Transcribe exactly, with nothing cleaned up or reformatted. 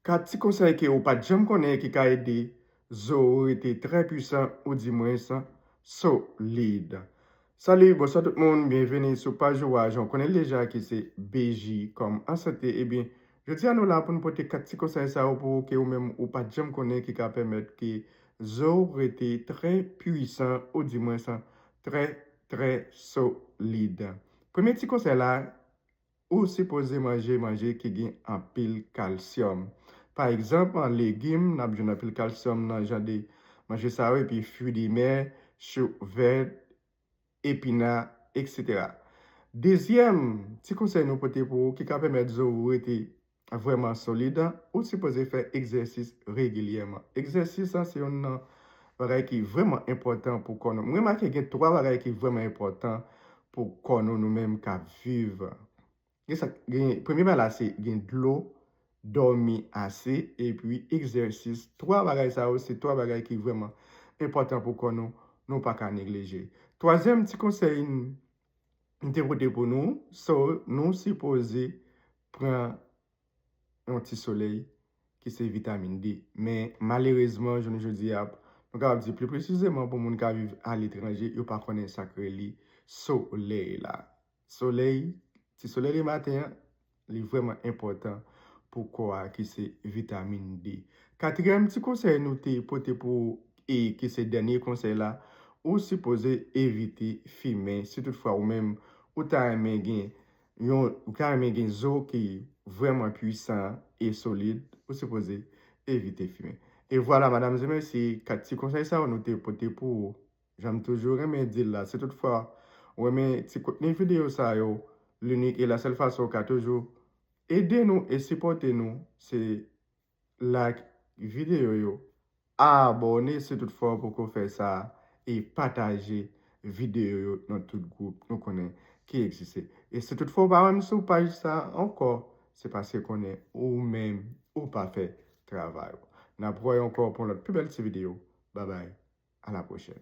Kat ti konsèy ke ou pa t janm konnen ki ka ede zo ou rete trè pwisan ou di mwens solid. Salut, bonsoir tout moun, byenveni sou paj ou a, jan w konnen l deja ki se B J kòm an sante. Ebyen, jodi a nou la pou n pote kat ti konsèy sa yo pou ou ke ou menm ou pa t janm konnen ki ka pèmèt ke zo ou rete trè pwisan ou di mwens trè, trè solid. Premye ti konsèy la, ou sipoze manje manje ki gen anpil kalsyòm. Pa egzanp, an legim, n ap jwenn anpil kalsyòm nan jan de manje sa yo, epi fwi di mè, chou vèt, epina, etsetera. Dezyèm ti konsèy nou pote pou ou ki ka pèmèt zo ou rete vrèman solid, ou sipoze fè egzèsis regilyèman. Egzèsis lan se youn nan bagay ki vrèman enpòtan pou kò nou. M remake gen twa bagay ki vrèman enpòtan pou kò nou, nou menm k ap viv. Gen sa, gen, premye bagay la se gen dlo, dòmi ase, epi egzèsis. Twa bagay sa yo se twa bagay ki vrèman enpòtan pou kò nou, nou pa ka neglije. Twazyèm ti konsèy m, m te pote pou nou, so, nou sipoze pran yon ti solèy ki se vitamin D. Men malerezman, jounen jodi a, nou kapab di pli presizeman pou moun k ap viv aletranje, yo pa konnen sa k rele solèy la. Solèy, ti solèy le maten an, li vrèman enpòtan pou kò a ki se vitamin D. Katriyèm ti konsèy nou te pote pou ou, e ki se dènye konsèy la, ou sipoze evite fimen. Si toutfwa ou menm, ou ta renmen gen yon, ou ta renmen gen zo ki vrèman pwisan e solid, ou sipoze evite fimen. E vwala, madam e mesye, kat ti konsèy sa yo nou te pote pou ou. Jan m toujou renmen di l la, si toutfwa ou renmen ti kontni videyo sa yo, linik e la sèl fason ou ka toujou ede nou e sipòte nou, se like videyo yo, abòne si toutfwa ou poko fè sa, e pataje videyo yo nan tout gwoup nou konnen ki egziste. E si toutfwa ou pa wè m sou paj sa ankò, se paske konnen ou menm ou pa fè travay ou. N ap wè ankò pou yon lòt pi bèl ti videyo. Babay, a la pwochèn.